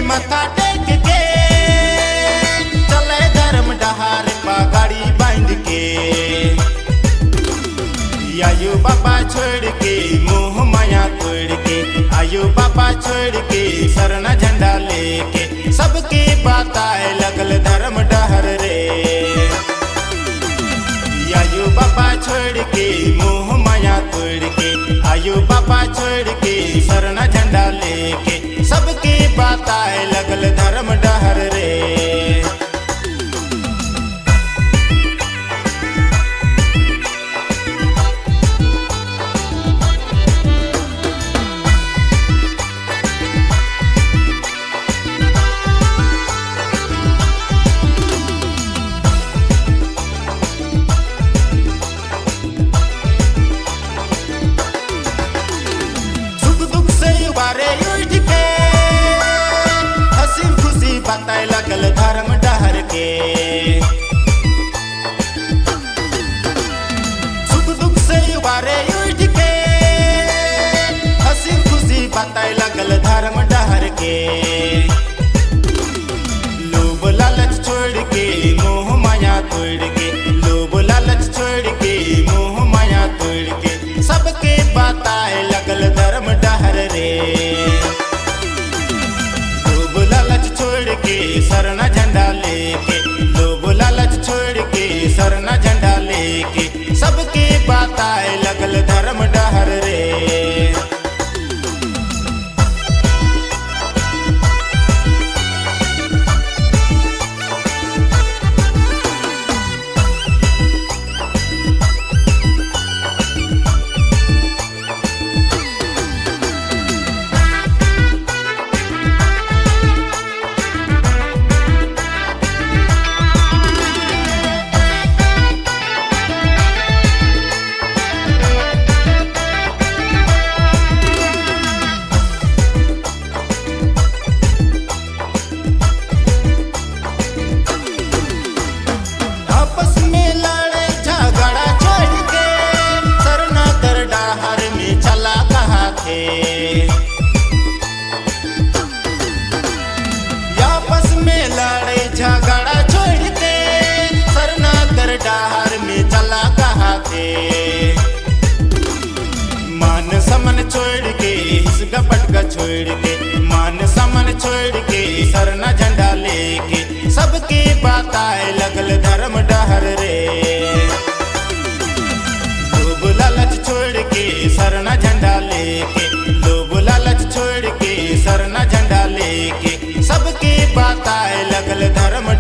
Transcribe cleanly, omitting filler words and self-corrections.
माथा टेक के चले धर्म डहार पगाड़ी बांध के। आयु बाबा छोड़ के मोह माया तोड़ के, आयु बाबा छोड़ के सरना झंडा लेके, सबके बताए लगल धर्म डहर रे। आयु बाबा छोड़ के मोह माया तोड़ के, आयु बाबा छोड़ के सरना झंडा लेके, सबके बताए लगल धर्म डहर रे। सुख दुख से उबारे उठ के हंसी खुशी बताए लगल धर्म डहर के। सुख दुख से उबारे उठ के हंसी खुशी बताए लगल धर्म डहर के। लोभ लालच छोड़ के मोह माया तोड़ के, लोभ लालच छोड़ के मोह माया तोड़ के, सबके बताए लगल धर्म डहर रे। लोभ लालच छोड़ के सरना झंडा लेके, लोभ लालच छोड़ के सरना झंडा लेके, सबके बताए लगल धर्म डहर रे। आपस में लड़े झगड़ा छोड़ के सरना कर डहर में चला कहा थे। आपस में लड़े झगड़ा छोड़ के सरना कर डहर में चला कहा थे। मान समन छोड़ के इस गपट का छोड़ के, मान समन छोड़ के सरना झंडा लेके, सबके बताए लगल धर्म डहर रे। लोभ लालच छोड़ के सरना झंडा लेके, लोभ लालच छोड़ के सरना झंडा लेके, सबके बताए लगल धर्म